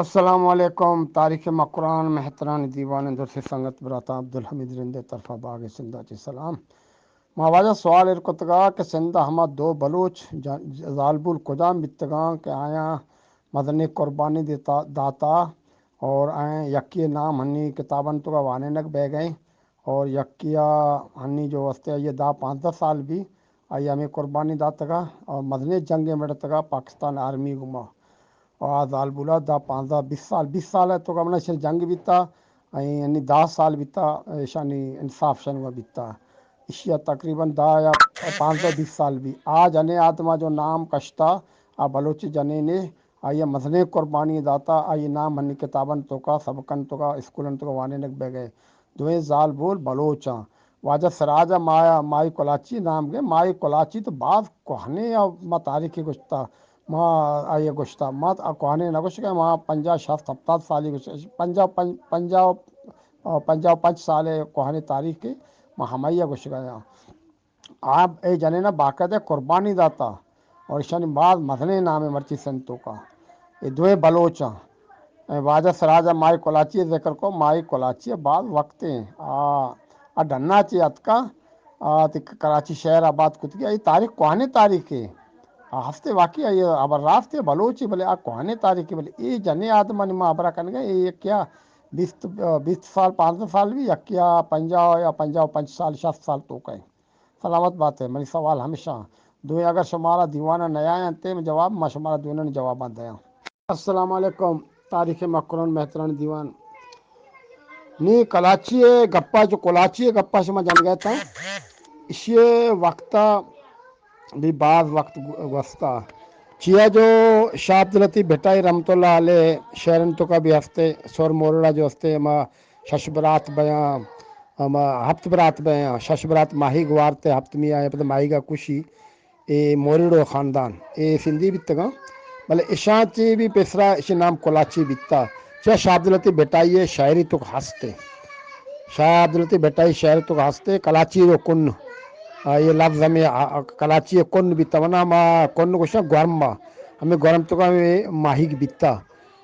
السلام علیکم۔ تاریخ مکران مہترانی دیوان ءِ درسیں سنگت براتاں، عبدالحمید رند ءِ طرفا باغ سندھ ءَ چہ سلام۔ ما واجہ سوال ایر کتگا کہ سندھ ءَ ہما دو بلوچ جا-، زالبول کجام بیتگاں کہ آیاں مزنیں قربانی دیتا، داتا اور آیاں یکے نام ہنی کتاباں توکا وانینگ بیگ ءَ اور یکے ءَ ہنی جو استے آئی ءَ دہ پانزدہ سال بی، آئی ءَ ہمے قربانی داتگا اور مزنیں جنگے مڑتگا پاکستان آرمی گوما۔ اور آ زالبولا دہ پانزدہ بیست سال، بیست سال ءِ توکا منا شر جنگ بیتا، آئی یعنی دہ سال بیتا، ایشانی انصاف شنوا بیتا۔ ایشی ءَ تقریباً دہ یا پانزدہ بیست سال بی۔ آ جنیں آدما جو نام کشتا، آ بلوچ جنینے، آئی ءَ مزنیں قربانی داتا، آئی نام ہنی کتاباں توکا، سبقاں توکا، اسکولاں توکا وانینگ بیگ ءَ۔ دوئیں زالبول بلوچاں۔ واجہ سراج ءَ ما-، مائی کلاچی نام گے، مائی کلاچی تو باز کوہنیں ءَ ما تاریخی گوشتا، ما آئی ءَ گوشتا، ما آ کوہنیں نہ گوشگا، ما پنجاہ، شست، ہپتاد سالی گوشگا، پنجاہ، پنج-، پنجاہ، پنجاہ و پنچ سال ءِ کوہنیں تاریخ ءَ ما ہمائی ءَ گوشگا۔ آ اے جنین ءَ باقاعدہ قربانی داتا اور ایشانی باز مزنیں نامے مرچی سندھ توکا۔ اے دوئیں بلوچاں۔ اے واجہ سراج ءَ مائی کلاچی ءِ ذکر کو، مائی کلاچی ءَ باز وقت ایں۔ آ، آ ڈنا چے اتکا، آ، تی کراچی شہر آباد کتگی۔ اے تاریخ کوہنیں تاریخے۔ آ ہستے واقعی اے ہبر راستے بلوچے، بلے آ کوہنیں تاریخے، بلے اے جنیں آدمانی ما ہبرا کنگا، اے کیا بیست، بیست سال، پانزدہ سال بی، یکیا پنجاہ یا پنجاہ و پنچ سال، شست سال توکا ایں۔ سلامت بات ئے۔ منی سوال ہمیش اَں۔ دوئیں اگر شمارا دیوان ءَ نیاینت، من جواب، ما شمارا دوئینانی جواباں دیاں۔ السلام علیکم۔ تاریخ مکران مہتران دیوان۔ نی کلاچی ءِ گپا، جو کلاچی ءِ گپا شما جنگ ءَ اتاں، ایشی ءِ وقتا بھی باز وقت گو-، گوستا۔ چیا جو شاہ عبداللطیف بھٹائی رحمت اللہ علیہ شعرن توکا بھی ہستے، سور مورڑا جو ہستے، ما شش برات بیاں، ہما ہپت برات بیاں، شش برات ماہیگ وارت ءُ ہپتمی آئے پدا ماہیگا کشی، اے موریڑو خاندان، اے سندھی بیتگاں، بلے اشاں چی بھی پیسرا اشی نام کلاچی بیتا۔ چہ شاہ عبداللطیف بھٹائی ءِ شاعری توک ہستے۔ شاہ عبداللطیف بھٹائی شاعری توک ہستے، کلاچی رو کن۔ آ، اے لفظ ہمیں، آ، آ، کلاچی کن بیتا، ونا ما کن گوشاں گورم، ہمیں گورم توکا ہمیں ماہیگ بیتا۔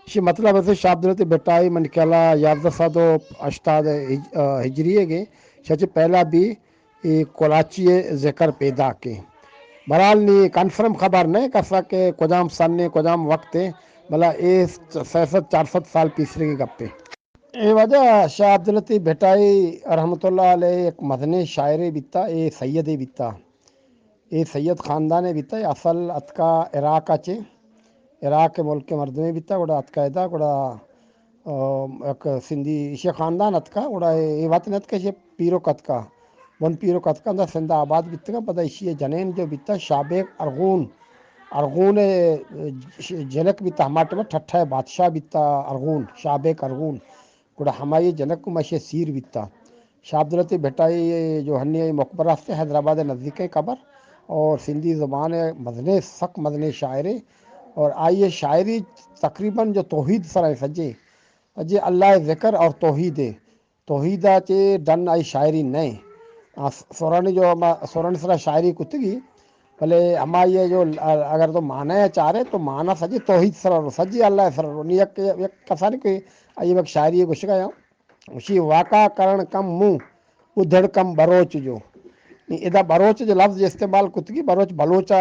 ایشی مطلب است شاہ عبداللطیف بھٹائی من خیالا یازدہ سد و ہشتاد ہج-، آ، ہجری ءَ گے، شچ پہلا بھی اے کلاچی ءِ ذکر پیداک ایں۔ بہرحال نی کنفرم خبر نہ ایں کسا کہ کجام سن ایں، کجام وقت ایں، بلے اے سئے سد چار سد سال پیسریگی گپ ایں۔ اے واجہ شاہ عبداللطیف بھٹائی رحمت اللہ علیہ یک مزنیں شاعرے بیتا، اے سیدے بیتا۔ اے سید خاندانے بیتا، اے اصل اتکا عراق ءَ چے، عراق ءِ ملک ءِ مردمے بیتا، گڑا اتکا ادا، گڑا، آ، یک سندھی ایشی خاندان اتکا، گڑا اے، اے وت نہ اتکا، ایشی پیرک اتکا، بن پیرک اتکا، اندا سندھ ءَ آباد بیتگا، پدا ایشی جنین جو بیتا، شاہ بیگ ارغون، ارغون ءِ جنک بیتا، ہما ٹائم ٹھٹھہ ءِ بادشاہ بیتا ارغون، شاہ بیگ ارغون۔ گڑا ہمائی جنک گوں مشے سیر بیتا۔ شاہ عبداللطیف بھٹائی جو ہنی آئی مقبرہ است حیدرآباد نزدیک ہے قبر، اور سندھی زبان ہے مزنے، سک مزنے شاعرے، اور آئی شاعری تقریباً جو توحید سرا ہے سجے، سجے اللہ ذکر اور توحید ہے۔ توحید آ چے ڈن آئی شاعری نہیں۔ آ، سورانی جو ہما سورانی سرا شاعری کتگی، بلے ہمائی جو، اگر تو معنی چارے تو معنی سجے توحید سرا رو، سجے اللہ سرا رو۔ نی یک، یک کسانی کوئی آئی یک شاعری گوشگا یا، گوشی واقع کرن کم مو، ادھڑ کم بروچ جو۔ نی ادا بروچ جو لفظ استعمال کتگی، بروچ بلوچا،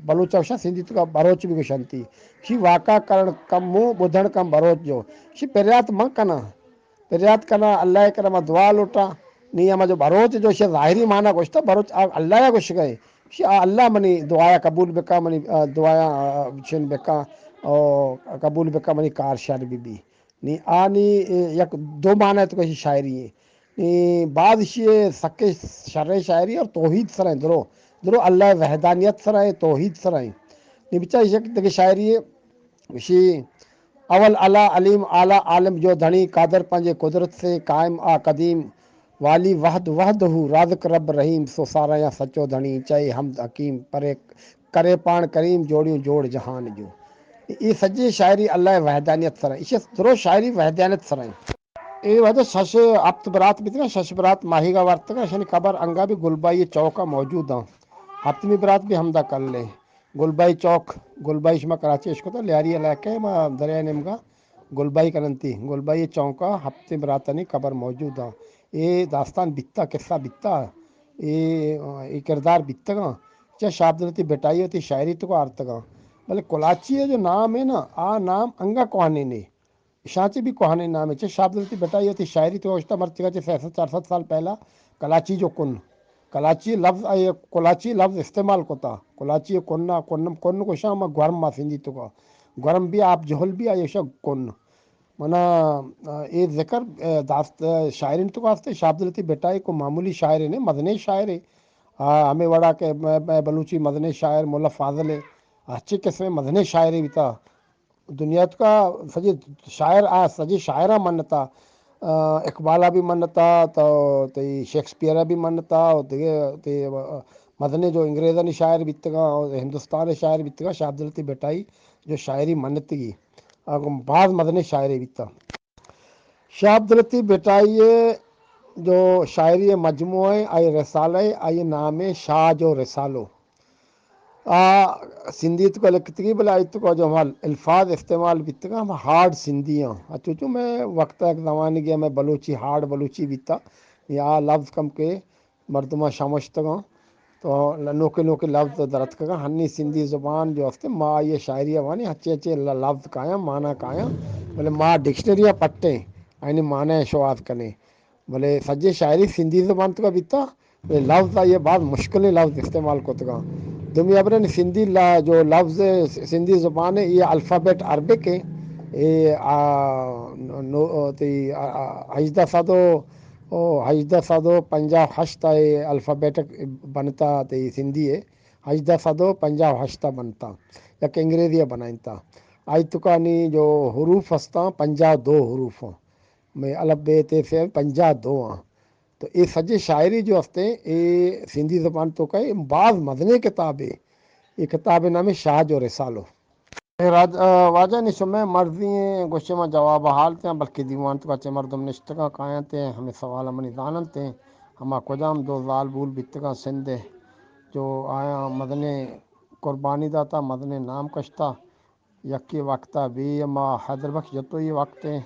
بلوچا گوشا سندھی تو بروچ بھی گوشنتی۔ گوشی واقع کرن کم مو، ادھڑ کم بروچ جو۔ گوشی پریات من کنا۔ پریات کنا، اللہ ءِ کرا ما دعا لوٹاں۔ نی ہما جو بروچ جو شے ظاہری معنی گوشتا، بروچ آ اللہ ءَ گوشگئے۔ شے آ اللہ منی دعایا قبول بکا، منی، آ، دعایا، آ، چن بکا، او قبول بکا، منی کار شر بی بی۔ نی آ نی، اے، یک دو معنی تو کشی شاعری ہے۔ نی بعض شی سکے شر شاعری اور توحید سرائیں درو۔ درو اللہ وحدانیت سرائیں، توحید سرائیں۔ نی بچا یک دگہ شاعری ہے۔ گوشی، اول الا علیم، اعلیٰ عالم جو دھنی، قادر پنجے قدرت سے قائم آ قدیم، والی وحد وحدہ، رازق رب رحیم، سو سارا یا سچو دھنی، چاہے حمد حکیم، پرے کرے پان کریم، جوڑیوں جوڑ جہان جو۔ اے سجے شاعری اللہ وحدانیت سرا، ایشی درو شاعری وحدانیت سرا۔ اے وجہ شش ہپت برات بیتگا، شش برات ماہیگا ورتگا، شنی قبر انگا بھی گلبائی چوکا موجود ہیں۔ ہپتمی برات بھی ہمدا کل ہے۔ گلبائی چوک، گلبائی شما کراچی اشکتا، لیاری علاقہ ہے، ما دریا نیمگا، گلبائی کننتی، گلبائی چونکا ہپتیں براتانی قبر موجود آں۔ اے داستان بیتا، قصہ بیتا، اے، اے کردار بیتگاں۔ چہ شاہ عبداللطیف بھٹائی وتی شاعری توکا آرتگاں۔ بلے کلاچی ءِ جو نام ہے نا، آ نام انگا کوہنیں نے۔ اشاں چہ بھی کوہنیں نام ہے۔ چہ شاہ عبداللطیف بھٹائی وتی شاعری توکا گوشتا، مرچیگا چہ سئے سد چار سد سال پہلا کلاچی جو کن، کلاچی لفظ، آئی کلاچی لفظ استعمال کتا۔ کلاچی کن، کن، کن گوشاں ما گورم ما سندھی توکا۔ گورم بھی آپ جہل بھی آئی شا کن۔ منا، آ، اے ذکر، آ، داست، آ، شاعرین توکا ہستے، شاہ عبداللطیف بھٹائی کو معمولی شاعر نے، مزنیں شاعر ہے۔ آ، ہمیں وڑا کہ میں، میں بلوچی مزنیں شاعر مولا فاضل ہے۔ ہرچی قسم مزنیں شاعر بیتا۔ دنیا توکا سجے شاعر آ، سجے شاعراں منتا۔ آ، اقبالا بھی منتا، تو تئی شیکسپیئرا بھی منتا، اور دیگہ تئی مزنیں جو انگریزانی شاعر بیتگاں، اور ہندوستان شاعر بیتگاں، شاہ عبداللطیف بھٹائی جو شاعری منتگی۔ آ، باز مزنیں شاعرے بیتا۔ شاہ عبداللطیف بھٹائی ءِ جو شاعری ءِ مجموعہ ہے، آئی رسالہ ہے، آئی نام ہے شاہ جو رسالو۔ آ سندھی توکا لکھتگی، بلے آئی توکا جو ہما الفاظ استعمال بیتگا، ہما ہارڈ سندھی آں۔ اچو چو میں وقت ایک زمانگے میں بلوچی، ہارڈ بلوچی بیتا، یا لفظ کم کے مردماں شمشتگاں، تو نوکے نوکے لفظ در اتکگاں۔ ہنی سندھی زبان جو ہستے، ما آئی شاعری وانی، ہچے ہچے ل-، لفظ کایاں، مانا کایاں، بلے ما ڈکشنری پٹیں، آئینی مانا شواز کنیں۔ بلے سجے شاعری سندھی زبان توکا بیتا، بلے لفظ آئی باز مشکلیں لفظ استعمال کتگاں۔ دومی ابرن سندھی لا-، جو لفظ سندھی زبان ہے، یہ الفابیٹ عربک ہے، یہ، آ، نو-، تئی، آ، آ، ہژدہ سد و او ہژدہ سد و پنجاہ و ہشت ءَ الفابیٹک بنتا، تئی سندھی ءِ ہژدہ سد و پنجاہ و ہشت ءَ بنتا، یک انگریزی ءَ بنائینتا۔ آئی توکا نی جو حروف ہستاں، پنجاہ و دو حروف آں۔ میں الف بے تے سے پنجاہ و دو آں۔ تو اے سجے شاعری جو ہستے، اے سندھی زبان توکا اے باز مزنیں کتابے۔ اے کتاب نام شاہ جو رسالو۔ اے راج-، آ، واجہ نی شمئے مرضی ایں، گوشے ما جواب حال تیاں، بلکہ دیوان توکا چہ مردم نشتگاں کایاں تے، ہمیں سوال منی زاننت ایں، ہما کجام دو زالبول بیتگاں سندھ ءِ، جو آیاں مزنیں قربانی داتا، مزنیں نام کشتا، یکے وقتا بی ما حیدر بخش جتوئی وقت ایں،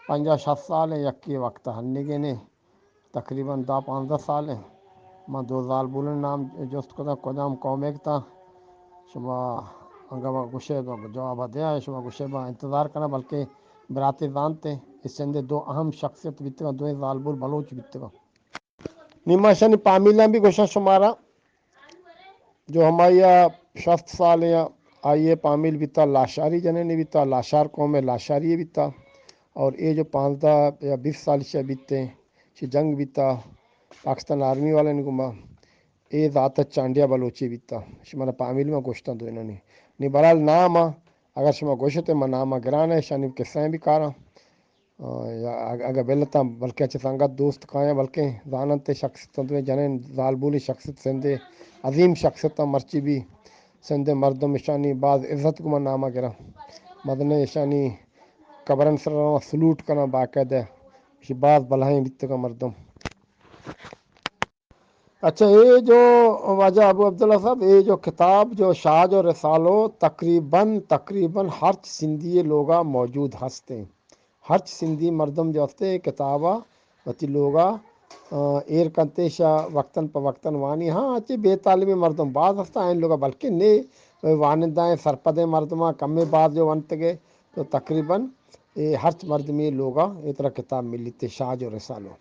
پنجاہ شست سال ایں، یکے وقتا ہنگے نے۔ تقریباً دہ پانزدہ سال ایں۔ من دو زالبولانی نام جست کتاں، کجام قوم ءِ کتاں۔ شما انگا ما گوشے با جواب دیاں، شما گوشے با انتظار کناں، بلکہ براتے زانتے، اے سندھ ءِ دو اہم شخصیت بیتگاں، دوئیں زالبول بلوچ بیتگاں۔ نی ما اشانی پامیلاں بھی گوشاں شمارا۔ جو ہمائی ءَ شست سال ایں، آئی ءِ پامیل بیتا، لاشاری جنینی بیتا، لاشار قوم ءِ لاشاری بیتا۔ اور اے جو پانزدہ یا بیست سال شہ بیتے، چہ جنگ بیتا پاکستان آرمی والانی گوما، اے ذات چانڈیا بلوچی بیتا۔ شمارا پامیل ما گوشتاں دوئینانی۔ نی بہرحال نام آ، اگر شما گوشتے، ما نام آ گران ہے، شانی قصہ بھی کاراں۔ آ، یا اگ-، اگہ بلتاں بلکہ چہ سنگت دوست کایاں بلکہ زاننت شخصیت انت، جنین زالبولی شخصیت سندھ ءِ عظیم شخصیت انت، مرچی بھی سندھ ءِ مردم اشانی باز عزت گما نام ءَ گراں۔ مزنیں اشانی قبرن سر سلوٹ کناں باقاعدہ، اشی باز بلاہیں بیتگاں مردم۔ اچھا، اے جو واجہ ابو عبداللہ صاحب، اے جو کتاب جو شاہ جو رسالو تقریباً، تقریباً ہرچ سندھی لوگا موجود ہستے۔ ہرچ سندھی مردم جو ہستے اے کتابا وتی لوگا، آ، ایر کنتے شا وقتاً پہ وقتاً وانی۔ ہاں، اچھے بے تعلیمی مردم باز ہستا، این لوگا بلکہ نے وانندہ ہیں، سرپدیں مردماں کمے باز جو ونتگے، تو تقریباً اے ہرچ مردمی لوگا اے طرح کتاب ملیتے شاہ جو رسالو۔